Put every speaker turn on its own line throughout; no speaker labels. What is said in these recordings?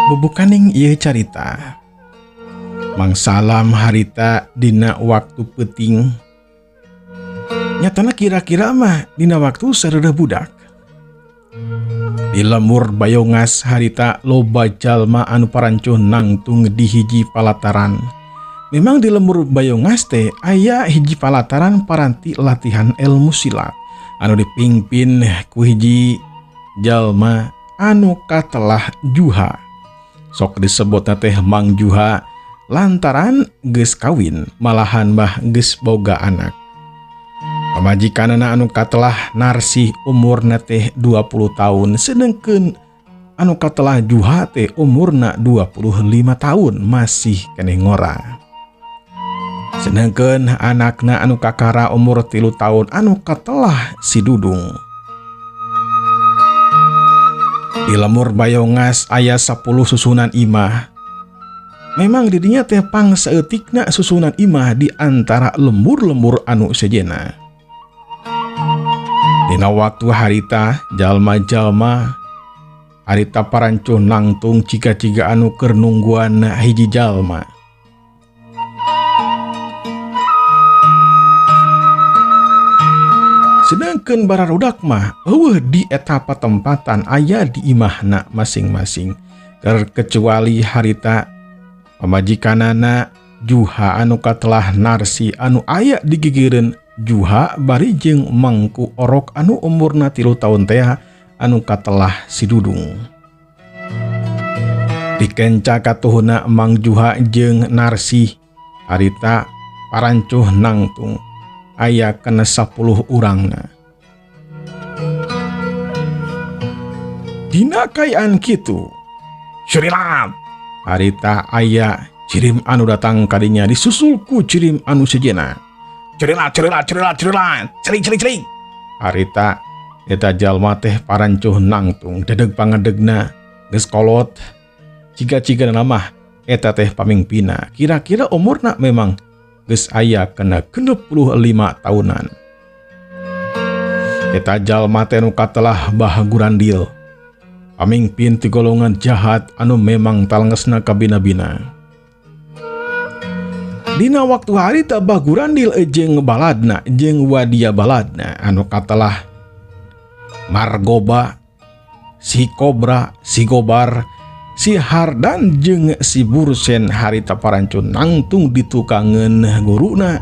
Bubukaning ieu carita. Mang Salam harita dina waktu peuting. Nyatana kira-kira mah dina waktu sareudah budak. Di lembur Bayongas harita loba jalma anu parancuh nangtung di hiji palataran. Memang di lembur Bayongas teh aya hiji palataran paranti latihan ilmu silat anu dipimpin ku hiji jalma anu katelah Juha. Sok disebutna teh Mang Juha lantaran geus kawin malahan mah geus boga anak. Pamajikanana anu katelah Narsih umurna teh 20 tahun, sedengkeun anu katelah Juha teh umurna 25 tahun masih keneh ngora. Sedengkeun anakna anu kakara umur 3 tahun anu katelah si Dudung. Di lembur Bayongas aya 10 susunan imah. Memang didinya teh pangsaeutikna susunan imah di antara lembur-lembur anu sejena. Dina waktu harita jalma-jalma harita parancuh nangtung ciga-ciga anu keur nungguan hiji jalma. Sedangkan bararudak mah eueuh di eta patempatan aya di imahna masing-masing. Terkecuali harita pamajikanana Juha anu katelah Narsi anu aya digigireun Juha bari jeung mangku orok anu umurna 3 tahun teh anu katelah si Dudung. Dikenca katuhuna Mang Juha jeung Narsi harita parancuh nangtung aya kena 10 urangna. Dina kayaan kitu curilat harita aya cirim anu datang kadinya disusul ku cirim anu sejena. Curilat curilat curilat curilat celing celing celing. Harita eta jalma teh parancuh nangtung dedeg pangedegna geus kolot ciga-ciga mah eta teh pamingpina. Kira-kira umurna memang geus aya kena 65 tahunan. Eta jalma teh nu katelah Bah Gurandil, pamingpin ti golongan jahat anu memang talengesna kabina-bina. Dina waktu harita Bah Gurandil jeung baladna jeung wadia baladna anu katelah Margoba, si Kobra, si Gobar, si Hardan jeung si Bursen harita parancun nangtung ditukangeun guruna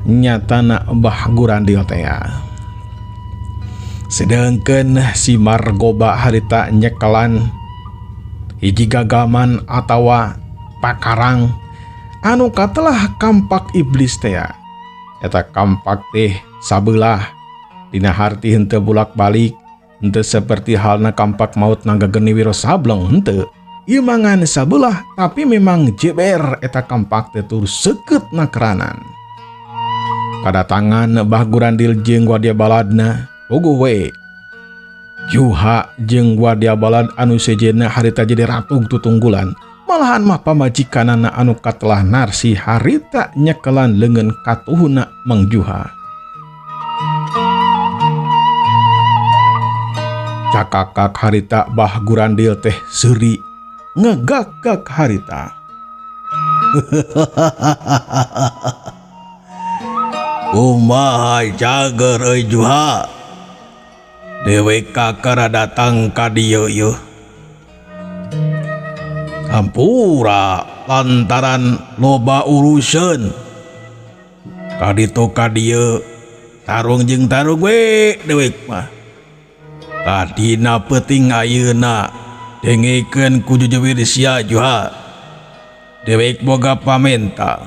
nyatana Bah Gurandil teh. Sedangkeun si Margoba harita nyekelan hiji gagaman atawa pakarang anu katelah kampak iblis teh. Eta kampak teh sabelah dina harti henteu bolak-balik, henteu seperti halna kampak maut naga geni Wiro Sableng henteu. Ieu mangan sabelah tapi memang jeber eta kampak teh tur seukeut nakeranan. Kadatangan Bah Gurandil jeung wadia baladna puguh we. Juha jeung wadia balad anu sejenna harita jadi ratug tutunggulan. Malahan mah pamajikanana anu katelah Narsi harita nyekelan leungeun katuhuna Mang Juha. Cakakak harita Bah Gurandil teh seuri ngegak-gak harita.
Kumaha cager euy Juha? Dewek kakara datang ka dieu yeuh. Hampura lantaran loba urusan. Kaditu ka dieu tarung jeung tarung we dewek mah. Kadina peuting ayeuna dengekeun ku jujewir sia Juha. Dewek boga pamenta.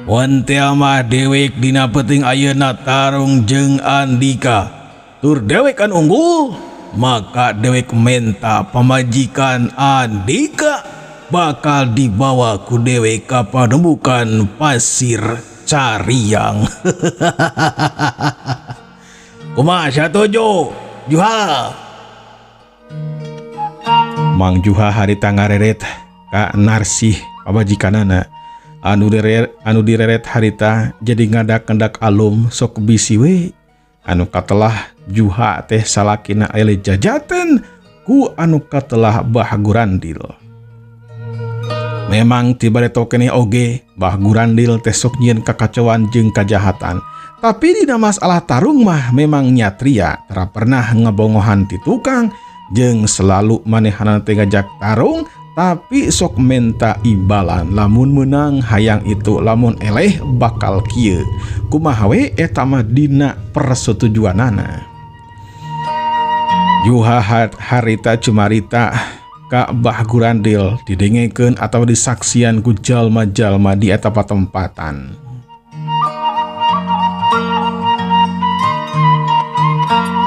Wan teh mah dewek dina peuting ayeuna tarung jeung Andika. Tur dewek kan unggul, maka dewek menta pamajikan Andika bakal dibawa ku dewek ka pademukan Pasir Cariang. Kumaha satuju Juha?
Mang Juha harita ngareret ka Narsih pamajikanana anu direret harita jadi ngadak-ngadak alum sok bisi we anu katelah Juha teh salakina ele jajaten ku anu katelah Bah Gurandil. Memang ti bareto keneh oge Bah Gurandil teh sok nyieun kakacauan jeung kajahatan. Tapi dina masalah tarung mah memang nyatria tara pernah ngebongohan ti tukang jeung selalu manehanana teh ngajak tarung tapi sok menta imbalan lamun menang hayang itu lamun eleh bakal kieu. Kumaha we eta mah dina persetujuanana. Juha harita cumarita ka Bah Gurandil didengekeun atau disaksian ku jalma-jalma di eta patempatan.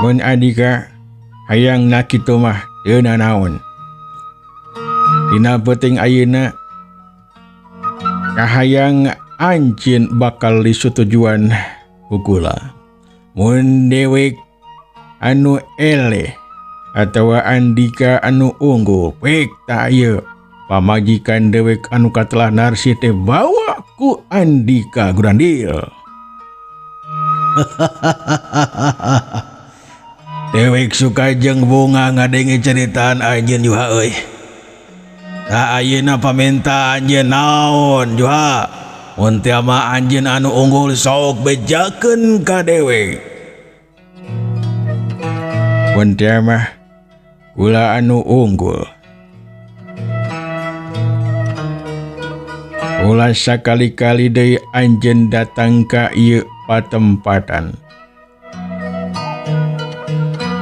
Mun adika hayang na kitu mah teu nanaon. Dina peuting ayeuna kahayang anjeun bakal disutujuan ku kula. Mun dewek anu eleh atawa andika anu unggul pek ta ieu pamajikan dewek anu katelah Narsi teh bawa ku Andika Gurandil. Dewek suka jeung bunga ngadenge ceritaan anjeun Juha euy. Tah ayeuna pamenta anjeun naon Juha? Mun teu mah anjeun anu unggul sok bejakeun ka dewek. Mun teu mah kula anu unggul. Ulah sakali-kali deui anjeun datang ka ieu patempatan.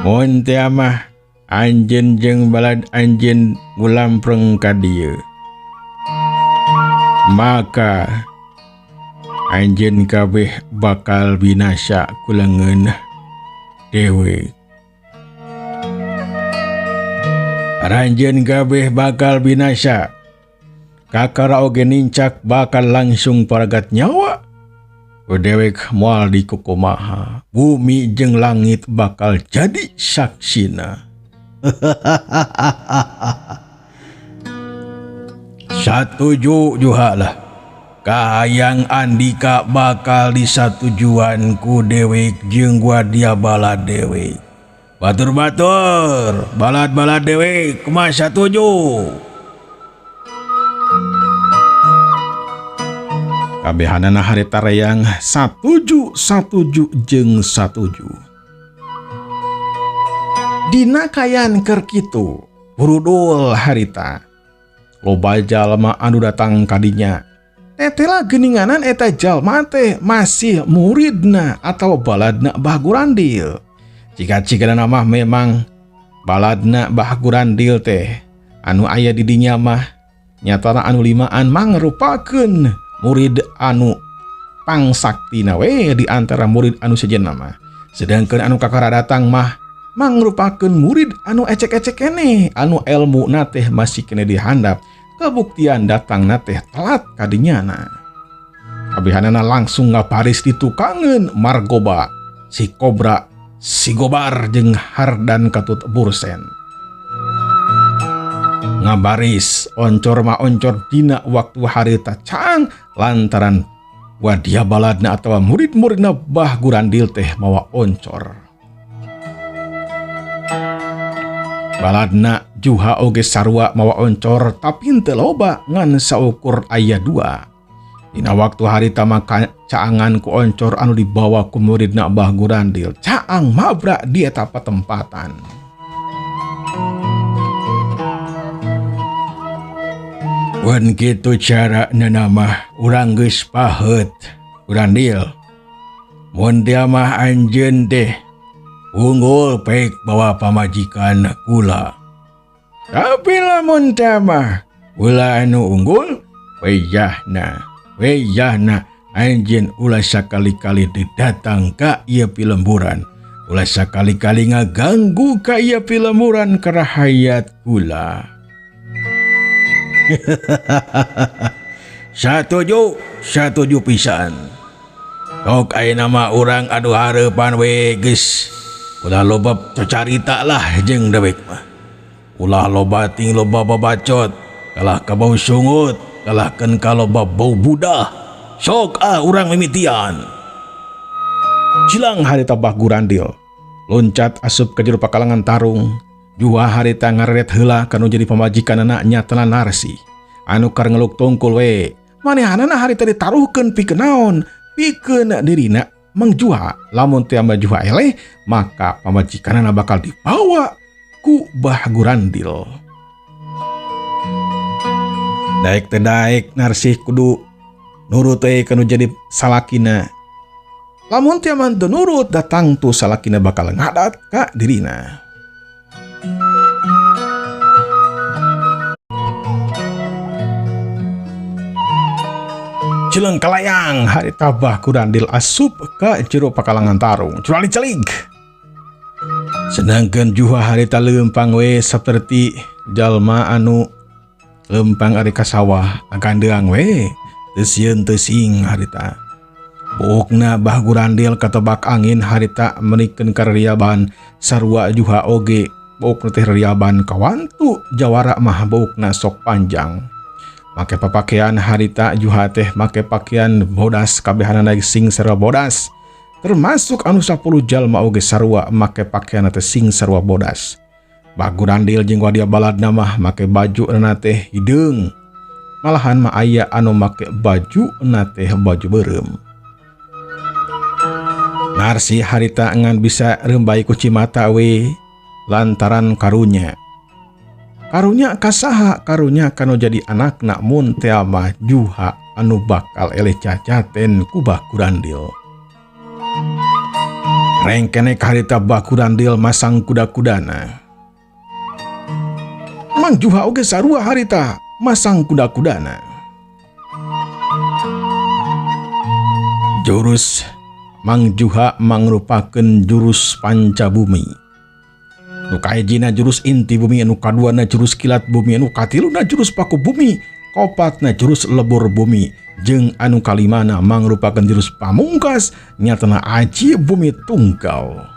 Mun teu mah anjeun jeung balad anjeun ngulampreng ka dieu. Maka anjeun kabeh bakal binasa ku leungeun dewek. Aranjeun kabeh bakal binasa. Kakara oge nincak bakal langsung paragat nyawa. Ku dewek moal dikukumaha. Bumi jeung langit bakal jadi saksina. Satuju juha lah. Kahayang Andika bakal disatujuan ku dewek jeung wadia balad dewek. Batur-batur, balad-balad dewek kumaha satuju. Kabehanana harita reyang satuju, satuju jeung satuju. Dina kayan keur kitu, burudul harita. Loba jalma anu datang kadinya. Tetela geuninganan eta jalma teh masih muridna atau baladna Bah Gurandil. Jika-jika mah memang baladna Bah Gurandil teh anu aya di dinya mah nyatana anu limaan mangrupakeun murid anu pangsaktina we di antara murid anu sejenna mah. Sedangkan anu kakara datang mah mangrupakeun murid anu ecek-ecek keneh, anu elmuna teh masih kene dihandap. Kebuktian datang na teh telat kadinyana. Kabehanana langsung ngabaris ditukangeun Margoba, si Kobra, si Gobar jeung Hardan Katut Bursen. Ngabaris oncor ma oncor dina waktu harita caang lantaran wadia baladna atawa murid-muridna Bah Gurandil teh mawa oncor. Baladna Juha oge sarua mawa oncor tapi henteu loba ngan saukur aya dua. Dina waktu harita maka caangan ku oncor anu dibawa ku muridna Bah Gurandil caang mabrak di eta patempatan. Wan kitu cara mah urang geus paheut Gurandil. Mun dia mah anjeun teh unggul pek bawa pamajikan kula. Tapi lamun teh mah ulah anu unggul weyahna weyahna anjeun ulah sakali-kali datang ka ieu pilemburan. Ulah sakali-kali ngaganggu ka ieu pilemburan karahayat kula. Satuju, satuju pisan. Tok ayeuna mah urang adu hareupan we geus. Ulah loba cacarita lah jeung dewek mah. Ulah loba ting loba babacot, kalah ka bau sungut, kalahkeun ka loba bau budah. Sok ah urang mimitian. Cilang harita Bah Gurandil loncat asup ka jero pakalangan tarung. Juha harita ngareret heula kanu jadi pamajikanana nyatana Narsi. Anu keur ngeluk tungkul we. Manehanana harita ditaruhkeun pikeun naon? Pikeun dirina Mang Juha. Lamun teu Mang Juha eleh, maka pamajikanana bakal dibawa ku Bah Gurandil. Daek teu daek Narsih kudu nurut we kanu jadi salakina. Lamun teu mah teu nurut datang tu salakina bakal ngadat ka dirina. Cileng kalayang harita Bah Gurandil asup ka jero pakalangan tarung. Curali celig. Sedangkan Juha harita leumpang we seperti jalma anu leumpang ari ka sawah agandeang we teu sieun teu sing harita. Buukna Bah Gurandil katebak angin harita menikeun karariaban sarua Juha oge buukna teh rariaban kawantu jawara mah buukna sok panjang. Make papakaian harita Juha teh make pakaian bodas kabehanana sing sarua bodas. Termasuk anu 10 jalma oge sarua make pakaian teh sing sarua bodas. Bah Gurandil jeung wadia baladna mah make baju na teh hideung. Malahan mah aya anu make baju na teh baju beureum. Narsi harita ngan bisa reumbai ku cimata we lantaran karunya. Karunya kasaha, karunya kanu jadi anakna mun teh mah Juha anu bakal eleh cacaten ku Bah Gurandil. Rengkenek harita Bah Gurandil masang kuda-kudana. Mang Juha oge sarua harita masang kuda-kudana. Jurus Mang Juha mangrupakeun jurus pancabumi. Nu kahijina jurus inti bumi, nu kaduana jurus kilat bumi, nu katiluna jurus paku bumi, kopatna jurus lebur bumi, jeung anu kalimana mangrupakeun jurus pamungkas nyatana aji bumi tunggal.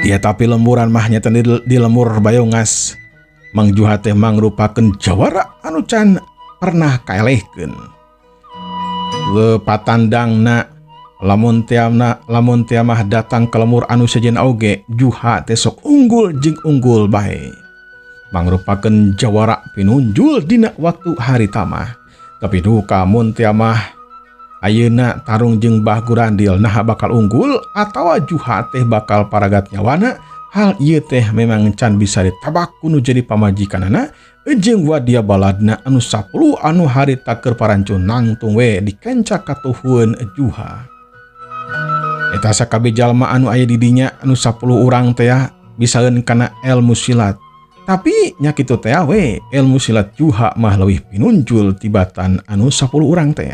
Dia tapi lemburan mah nyatana di lemur Bayongas. Mang Juha teh mangrupakeun jawara anu can pernah kaelehkeun. Lepatandangna lamun tea mah datang ke lemur anu sejen oge Juha teh sok unggul jeung unggul bae. Mangrupakeun jawara pinunjul dina waktu harita mah. Tapi duka mun tea mah ayeuna tarung jeung Bah Gurandil naha bakal unggul atawa Juha teh bakal paragat nyawana. Hal ieu teh memang can bisa ditabak kuno jadi pamajikanana jeung wadia baladna anu 10 anu harita keur parancun nangtung we dikenca katuhueun Juha. Eta sakabeh jalma anu aya di dinya anu 10 urang teh bisaeun kana ilmu silat. Tapi nya kitu teh we ilmu silat Juha mah leuwih pinunjul tibatan anu 10 urang teh.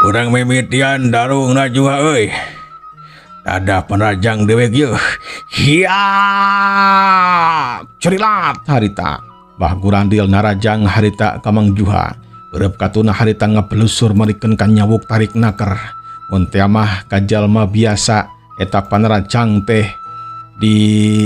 Urang mimitian darungna Juha euy. Ada penrajang dewek yeuh. Hiya!
Cerilat harita. Bah Gurandil narajang harita ka Mang Juha. Beureub katuna harita ngabelusur marikeun ka nyawuk tarik naker. Mun teh mah ka jalma biasa eta panrajang teh di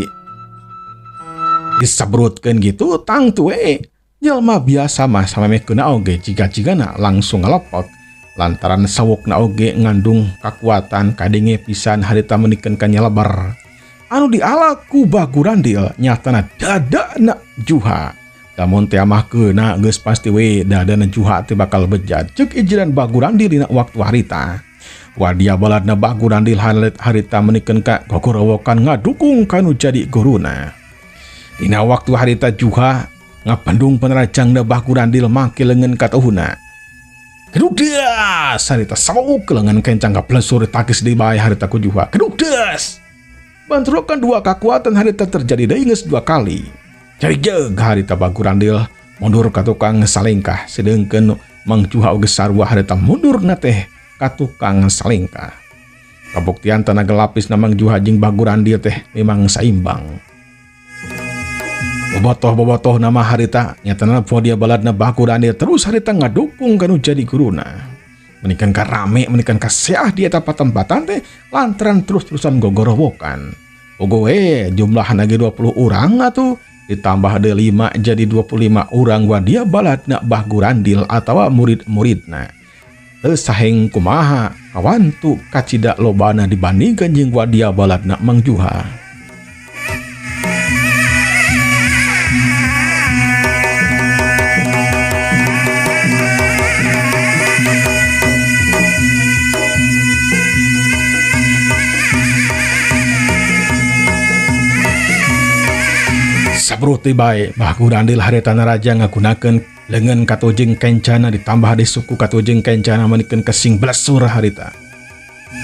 disabrutkeun gitu tangtu we. Jalma biasa mah samemeh keuna oge jiga-jigana langsung ngalepek. Lantaran sawukna oge ngandung kakuatan kadenge pisan harita menikeun ka nyelebar. Anu diala ku Bah Gurandil nyatana dadana Juha. Lamun teh mah keuna geus pasti we dadana Juha teh bakal bejat. Ceuk ijiran Bah Gurandil dina waktu harita. Wadia baladna Bah Gurandil harita menikeun ka gogorowokan ngadukung kanu jadi guruna. Dina waktu harita Juha ngabandung penerajangna Bah Gurandil make leungeun katuhuna. Keduk das harita sauk lengan kencang gablesur takis di bae harita ku Juha. Keduk das. Bentrokan dua kekuatan harita terjadi deui geus dua kali. Cari jeug harita Bah Gurandil mundur ka tukang salengkah sedengkeun Mang Juha oge sarua harita mundur na teh ka tukang salengkah. Kabuktian tenaga lapis na Mang Juha jeung Bah Gurandil teh memang saimbang. Bobotoh-bobotoh nama harita nyatana dia baladna Bah Gurandil terus harita ngadukung kanu jadi guruna. Menikan ka rame, menikan ka seah di eta patempatan teh lantaran terus-terusan gogorowokan. Ogo we jumlahna ge 20 urang atuh ditambah deui 5 jadi 25 urang wadia baladna Bah Gurandil atawa murid-muridna. Teu saheng kumaha kawantu kacida lobana dibandingkeun jeung wadia baladna Mang Juha. Sabruh teh bae Bah Gurandil harita naraja ngagunakeun lengan katujeng kencana ditambah di suku katujeng kencana menikeun kesing blesur harita.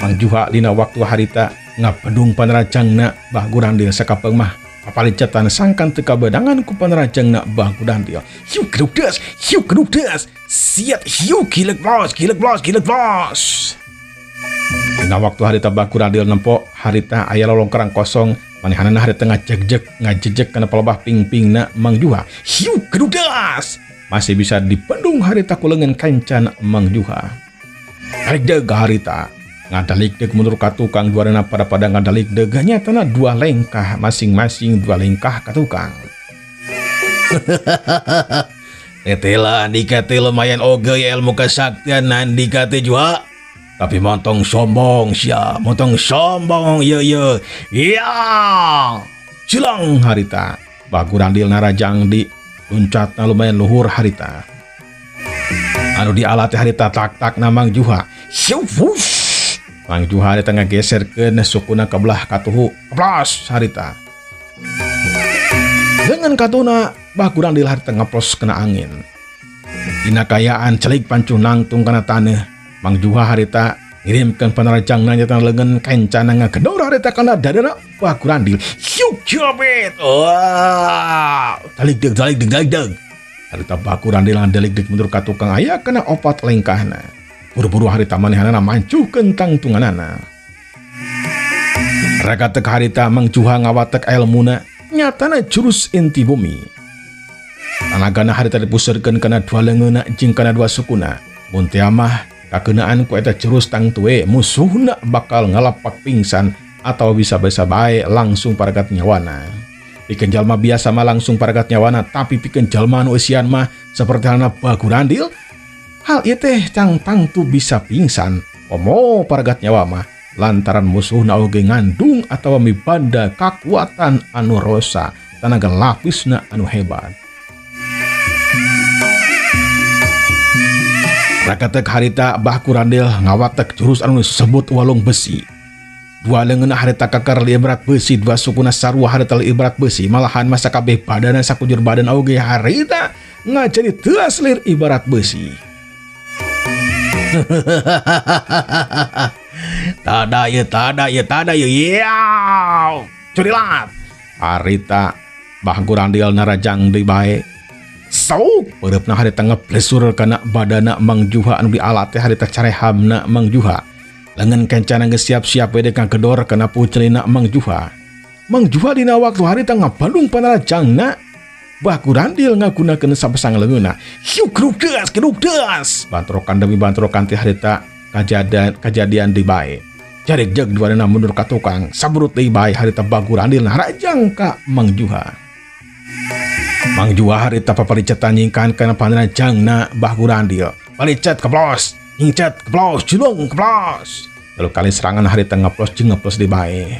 Mang Juha dina waktu harita ngapedung panrajangna Bah Gurandil sakapeung mah papalicetan sangkan teu kabedangan ku panrajangna Bah Gurandil. Hiu keduk das, hiu keduk das, siat hiu kilek blos, kilek blos, kilek blos. Dina waktu harita Bah Gurandil nempo harita aya lolongkerang kosong manehanana harita ngajejek ngajejek kana palebah pingpingna Mang Juha. Hiu keduk das. Masih bisa dipendung harita ku leungeun kencan Mang Juha. Tarik deug harita. Ngadalik deug mundur ka tukang duarana pada-pada ngadalik deug nyatana dua lengkah masing-masing dua lengkah ka tukang. Tetela Andika teh lumayan oge ya ilmu kesaktian Andika teh Juha. Tapi montong sombong sia, montong sombong ye ye. Ya. Cilang harita. Bah Gurandil narajang di loncatna lumayan luhur harita. Anu dialat harita tak-tak na Mang Juha. Siufush. Mang Juha harita ngageserkeun sukuna ka belah katuhu. Keplos harita. Dengan katuna Bah Gurandil harita ngeplos kena angin. Dina kayaan celik pancuh nangtung kana taneuh. Mang Juha harita ngirimkeun panarajangna nyata leungeun kencana ngagedor harita kana dadana Bah Gurandil. Hiuk jobet. Wah, dalik deug dalik deug dalik deug. Harita Bah Gurandil ngadalig deug mundur ka tukang aya kana opat lengkahna. Buru-buru harita manehanana mancuhkeun tangtunganana. Rakatek harita Mang Juha ngawatek elmuna nyatana jurus inti bumi. Tanagana harita dipuseurkeun kana dua leungeunna jeung kana dua sukuna. Mun teu mah kakeunaan ku eta jurus tangtue musuhna bakal ngalapak pingsan atau bisa-bisa bae langsung paragat nyawana. Pikeun jalma biasa mah langsung paragat nyawana, tapi pikeun jalma anu eusian mah seperti halna Bah Gurandil, hal ieu teh cang tangtu bisa pingsan komo paragat nyawa mah lantaran musuhna oge ngandung atawa mibanda kakuatan anu rosa, tanaga lapisna anu hebat. Rakatek harita Bah Gurandil ngawatek jurus anu disebut walung besi. Dua leungeunna harita kakar liebrat besi, dua sukuna sarua harita liebrat besi, malahan masa kabeh badana sakujur badan oge harita ngajadi teuas lir ibarat besi. Tada ye, tada ye, tada ye, yeaw. Curilat. Harita Bah Gurandil narajang deui bae. Sauk peureupna harita ngeplesur kana badana Mang Juha anu dialat teh harita carehamna Mang Juha. Lengan kencana geus siap-siap we deuk ngagedor kana pucelina Mang Juha. Mang Juha dina waktu harita ngabandung panarajangna Bah Gurandil ngagunakeun sapasang leungeunna. Hiu keruk deas, keruk deas. Bantrokan demi bantrokan teh harita kajadian deui bae. Jarik jeg duanana mundur ka tukang, saburut deui bae harita Bah Gurandil narajang ka Mang Juha. Mang Juha harita paparicetan nyingkan kana panarajangna Bah Gurandil. Palicet keplos, nyingcet keplos, julung keplos. Lalu kali serangan harita ngeplos jeung ngeplos di bae.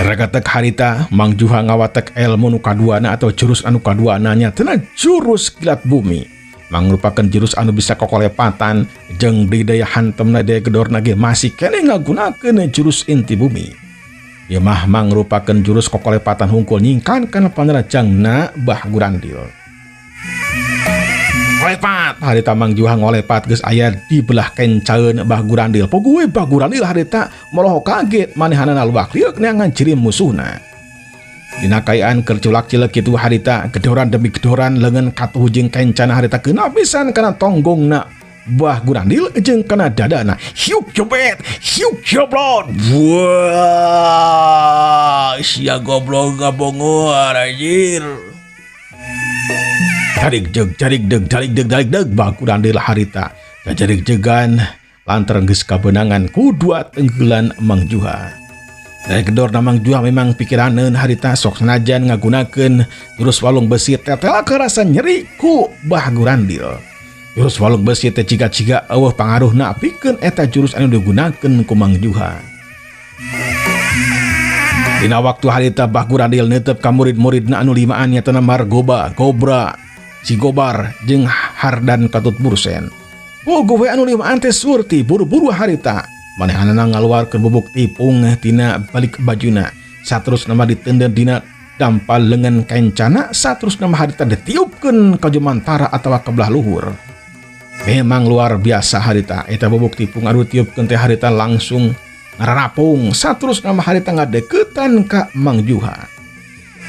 Rekatek harita Mang Juha ngawatek ilmu nu kaduana atau jurus anu kaduana nya cenah jurus kilat bumi. Mangrupakeun jurus anu bisa kokolepatan jeung di daya hantemna daya gedorna ge masih keneh ngagunakeun jurus inti bumi. Ieu mah mangrupakeun jurus kokolepatan hungkul nyingkan kana panarajangna Bah Gurandil. Ngolepat harita Mang Juha ngolepat geus aya di belah kencaeun Bah Gurandil. Poguwe Bah Gurandil harita moloho kaget manehanana luak liuk neangan ciri musuhna. Dina kayaan keur culak-cilek kitu harita gedoran demi gedoran leungeun katuh jeung kencana harita keuna pisan kana tonggongna Bah Gurandil jeung kana dadana. Hiuk jobet, hiuk joblot. Wah, sia goblok ngabongoan anjir. Tarik jeg, tarik deg, tarik deg, tarik deg, Bah Gurandil harita. Jajarik jegan lantaran geus kabeunangan ku dua tenggelan Mang Juha. Dari gedor na Mang Juha memang pikiraneun harita sok sanajan ngagunakeun jurus walung besi tetela kerasa nyeri ku Bah Gurandil. Jurus walung besi teh ciga-ciga eueuh pangaruhna pikeun eta jurus anu digunakeun ku Mang Juha. Dina waktu harita Bah Gurandil neuteup ka murid-muridna anu limaan nyatana Margoba, Gobra, Sigobar jeung Hardan Katut Bursen. Puguh we anu limaan teh surti buru-buru harita. Manehanana ngaluarkeun bubuk tipung tina balik bajuna. Saterusna mah diteundeun dina dampal leungeun kencana, saterusna mah harita ditiupkeun ka jumantara atawa ka belah luhur. Memang luar biasa harita eta bubuk tipung anu ditiupkeun teh harita langsung ngararapung, saterusna mah harita ngadeukeutan ka Mang Juha.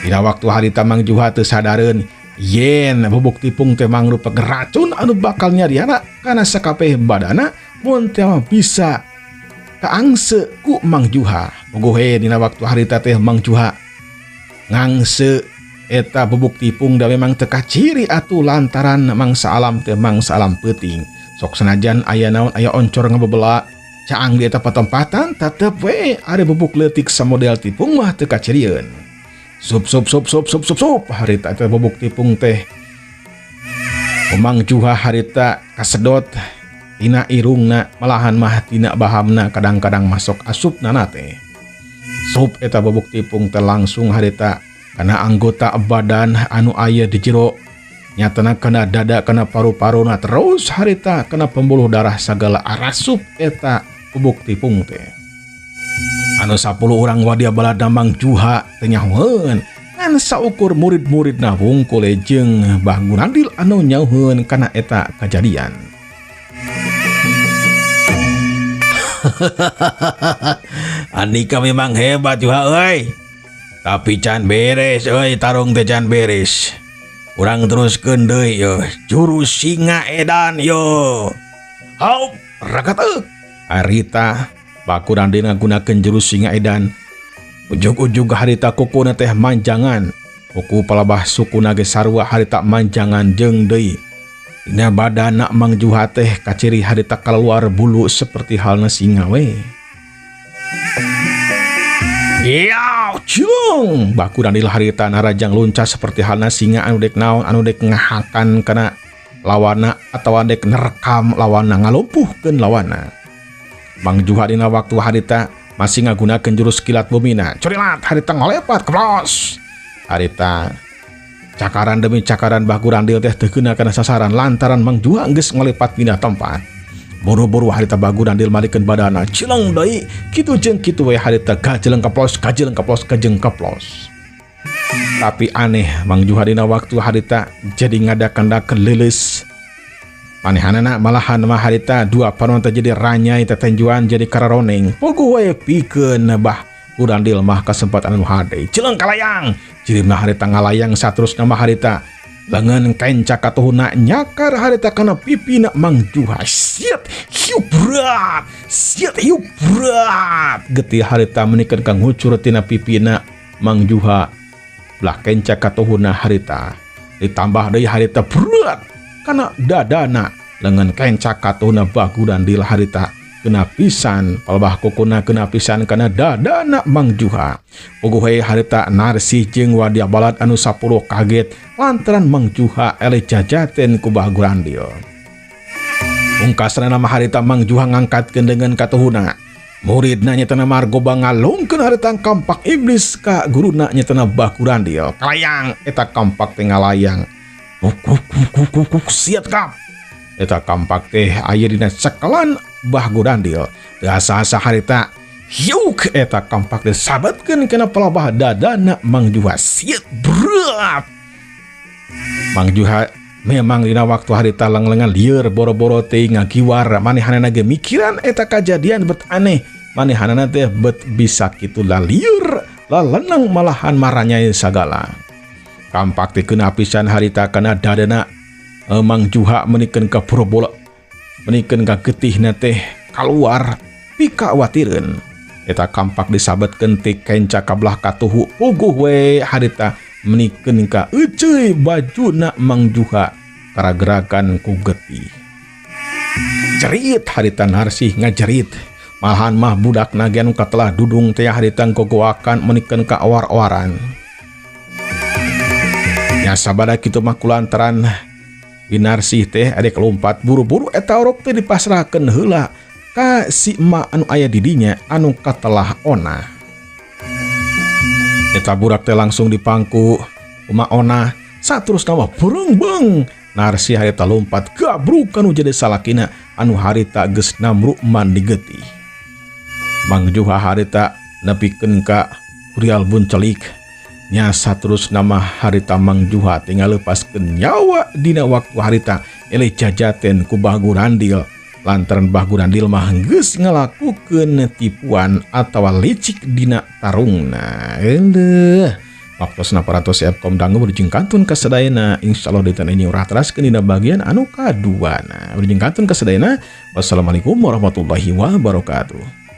Dina waktu harita Mang Juha teu sadareun yen bubuk tipung teh mangrupa racun anu bakal nyariana kana sakabeh badana mun teh mah bisa kaangse ku Mang Juha. Puguh we dina waktu harita teh Mang Juha ngangse eta bubuk tipung da memang teu kaciri atuh lantaran mangsa alam teh mangsa alam peuting. Sok sanajan aya naon aya oncor ngabebela caang di eta patempatan tetep we ari bubuk leutik samodel tipung mah teu kacirieun. Sup sup sup sup sup sup sup harita eta bubuk tipung teh. Mang Juha harita kasedot tina irungna malahan mah tina bahamna kadang-kadang masuk asupna teh. Sup eta bubuk tipung teh langsung harita kana anggota badan anu aya di jero nyatana kana dada kana paru-paruna terus harita kana pembuluh darah sagala arasup eta bubuk tipung teh. Anu 10 urang wadia balada Mang Juha teu nyahoeun ngan saukur murid-muridna wungkul jeung Bah Gurandil anu nyauheun kana eta kajadian.
Andika memang hebat Juha euy. Tapi can beres euy, tarung teh can beres. Urang teruskeun deui yo, jurus singa edan yo. Haup rakateuk.
Harita Bah Gurandil ngagunakeun jurus singa edan. Ujug-ujug harita kukuna teh manjangan. Kuku palabah sukuna ge sarua harita manjangan jeung deui. Dina badana Mang Juha teh kaciri harita kaluar bulu seperti halna singa we. Iau, cung. Bah Gurandil harita narajang luncas seperti halna singa anu dek naon anu dek ngahakan kana lawana atawa dek nerekam lawana ngalumpuhkeun lawana. Mang Juha dina waktu harita masih ngagunakeun jurus kilat bumina. Curilat harita ngolepat keplos. Harita cakaran demi cakaran Bah Gurandil teh teu keuna kana sasaran lantaran Mang Juha geus ngolepat pindah tempat. Buru-buru harita Bah Gurandil malikeun badana cileng deui kitu jeung kitu we harita gajeleng keplos gajeleng keplos gajeng keplos. Tapi aneh Mang Juha dina waktu harita jadi ngadakan-dakan leuleus. Manehanana malahan mah harita dua panon teh jadi ranyai tetenjuan jadi kararoneng. Puguh we pikeun Bah Gurandil mah kasempatan anu hade. Cileng kalayang. Jirimna harita ngalayang saterusna mah harita lengan kenca katuhuna nyakar harita kana pipina Mang Juha. Siat hiu berat. Siat hiu berat. Getih harita menikeun kang ngucur tina pipina Mang Juha. Belah kenca katuhuna harita. Ditambah deui harita berat kana dadana lengan kenca katuhuna Bah Gurandil harita kena pisan palebah kukuna kena pisan kana dadana Mang Juha. Puguh we harita Narsih jeung Wadia Balad anu 10 kaget lantaran Mang Juha eleh jajaten ku Bah Gurandil. Pungkasna mah harita Mang Juha ngangkatkeun dengan katuhuna. Muridna nyatana Margoba ngalungkeun harita kampak iblis ka guruna nyatana Bah Gurandil. Kalayang eta kampak teh ngalayang. Kuk kuk kuk kuk kuk kuk siat kap. Eta kampak teh aya dina cekelan Bah Gurandil. Teu asa-asa harita hiuk eta kampak teh sabetkeun kana palabah dadana Mang Juha. Siat berat. Mang Juha memang dina waktu harita lenglengan lieur boro-boro teh ngagiwar manehanana ge mikiran eta kajadian bet aneh. Manehanana teh bet bisa kitu lalieur laleneng malahan maranyai sagala. Kampak teh kena pisan harita kana dadana Mang Juha menikeun ka boro-boro menikeun ka getihna teh kaluar pikawatireun. Eta kampak disabetkeun ti kenca ka belah katuhu puguh we harita menikeun ka euceuy bajuna Mang Juha karagerakan ku getih. Jerit harita Narsih ngajerit. Malahan mah budak ge anu katelah dudung teh harita gogoakan menikeun ka awar-awaran. Nya sabada kitu mah kulantaran Winarsih teh adek lompat buru-buru eta orok teh dipasrahkeun heula ka si emak anu aya di dinya anu katelah Ona. Eta budak teh langsung dipangku emak Ona, saterusna mah bereung-beung Narsih harita lompat gabruk anu jadi salakina anu harita geus namru mandi getih. Mang Juha harita nepikeun ka Urial Buncelik. Nya saterusna mah harita Mang Juha teh ngalepaskeun nyawa dina waktu harita eleh jajaten ku Bah Gurandil lantaran Bah Gurandil mah geus ngalakukeun tipuan atawa licik dina tarungna. Eleuh, waktosna parantos Epkom dangu berjing kantun kasadayana, insyaallah dinten ini urang teraskeun dina bagian anu kaduana. Berjing kantun kasadayana. Wassalamualaikum warahmatullahi wabarakatuh.